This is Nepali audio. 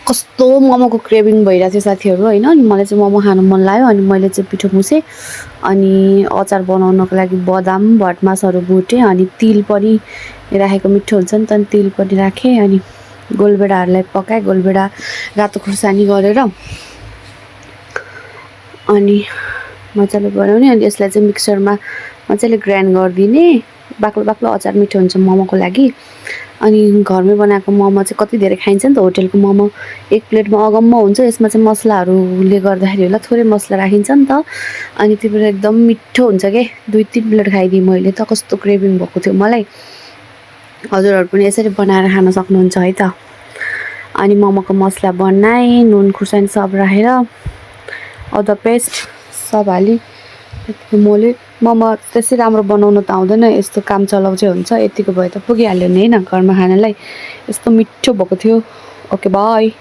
कस्तो मोमोको क्रेभिङ भइरहेको थियो साथीहरू होइन। अनि मलाई चाहिँ मोमो खानु मन लाग्यो। अनि मैले चाहिँ पिठो मुछेँ अनि अचार बनाउनको लागि बदाम भटमासहरू भुटेँ अनि तिल पनि राखेको मिठो हुन्छ नि त, अनि तिल पनि राखेँ। अनि गोलभेडाहरूलाई पकाएँ, गोलभेडा रातो खुर्सानी गरेर अनि मजाले बनाउने। अनि यसलाई चाहिँ मिक्सरमा मजाले ग्राइन्ड गरिदिने। बाक्लो बाक्लो अचार मिठो हुन्छ मोमोको लागि। अनि घरमै बनाएको मोमो चाहिँ कति धेरै खाइन्छ नि त। होटेलको मोमो एक प्लेटमा अगम्म हुन्छ, यसमा चाहिँ मसलाहरूले गर्दाखेरि होला थोरै मसला राखिन्छ नि त। अनि त्यो पनि एकदम मिठो हुन्छ के। 2-3 प्लेट खाइदिएँ मैले त, कस्तो क्रेभिङ भएको थियो मलाई। हजुरहरू पनि यसरी बनाएर खान सक्नुहुन्छ है त। अनि मोमोको मसला बनाएँ, नुन खुर्सानी सब राखेर अदुवा पेस्ट सब हालेँ। मोले मोमो त्यसै राम्रो बनाउनु त आउँदैन, यस्तो काम चलाउ चाहिँ हुन्छ। यतिको भए त पुगिहाल्यो नि होइन घरमा खानालाई। यस्तो मिठो भएको थियो। Okay by.